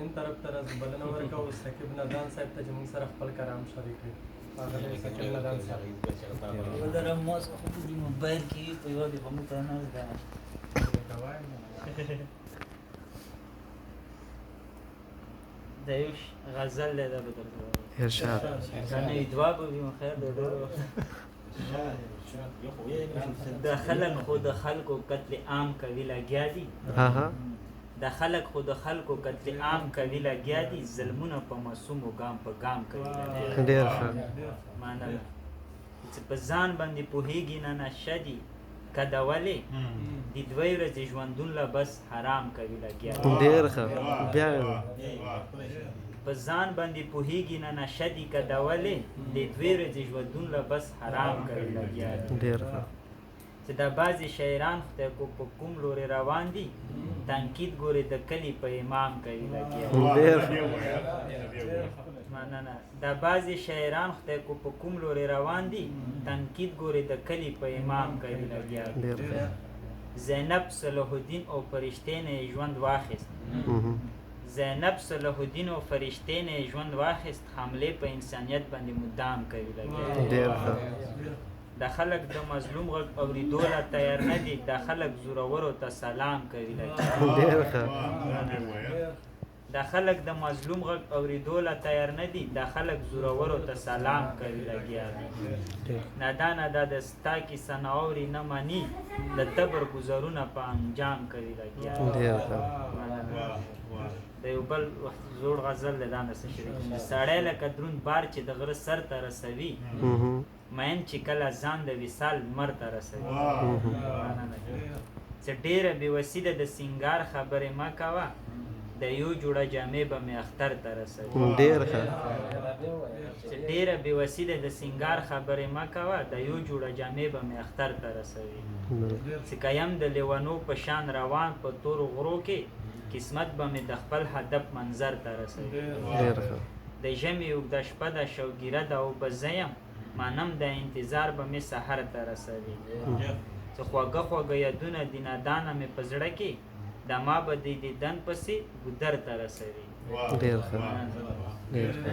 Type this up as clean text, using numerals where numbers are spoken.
نن طرف ته راځو، بلنه ورکوو ثقیب نادان صاحب ته چې موږ سره خپل کلام شریک کړي. ښاغلی ثقیب نادان صاحب. ولره موس خو دې موبایل کې په یو دې هم ته نه ده. د یو غزل دی، دا به درته ارشاد. کنه دوا به وي، خیر د ډېر د خلک خو د خلکو قتل عام کوي لګیا دي. ها ها. د خلک خو د خلکو قتل عام کوي لګیا دي، ظلمونه په معصومو ګام په ګام کوي لګیا دي. ډېر ښه. معنا چې په ځان باندې پوهیږي نه نشه دي کده ولې د دوی ورځې ژوندون له بس حرام کوي لګیا دي. ډېر ښه، بیا. په ځان باندې پوهیږي نه نشه دي کده ولې د دوی ورځې ژوندون له بس حرام کوي لګیا دي. ډېر ښه. چې دا بعضې شاعران خدای کو په کوم لوري روان دي، تنقید ګورې د کلي په امام کوي لګیا دي. ډېر ښه. مننه. دا بعضې شاعران خدای کو په کوم لوري روان دي، تنقید ګورې د کلي په امام کوي لګیا دي. ډېر ښه. زینب صلاح الدین او فرشتې نه یې ژوند واخیست. زینب صلاح الدین او فرشتې نه یې ژوند واخیست، حملې په انسانیت باندې مدام کوي لګیا دي. ډېر ښه. د خلک د مظلوم غږ اورېدو لا تیار نه دي، د خلک زورورو ته سلام کوي لګیا دي. ډېر ښه. د خلک د مظلوم غږ اورېدو لا تیار نه دي، د خلک زورورو ته سلام کوي لګیا دي. نادانه دا د ستا کیسه نه اوري نه مني، د تبر ګذرونه په انجام کوي لګیا دي. ډېر ښه. د یو بل وخت زوړ غزل دی، دا نه څه شریک سړی لکه دروند بار چې د غره سر ته رسوي، مین چې کله ځان د وصال لمر ته رسوي. چې ډېره بېوسي ده د سینګار خبرې مه کوه، د یو جوړه جامې به مې اختر ته رسوي. ډېر ښه. چې ډېره بېوسي ده د سینګار خبرې مه کوه، د یو جوړه جامې به مې اختر ته رسوي. چې که یم د لیونو په شان روان په تورو غرو کې، قسمت به مې د خپل هدف منظر ته رسوي. ډېر ښه. د ژمي اوږده شپه ده شوګیره ده او به زه یم، منم د انتظار به مې سحر ته رسوي. چې خواږه خواږه یادونه دي نادانه مې په زړه کې، د ما به د دیدن پسې ګودر ته رسوي. ډېر ښه، ډېر ښه.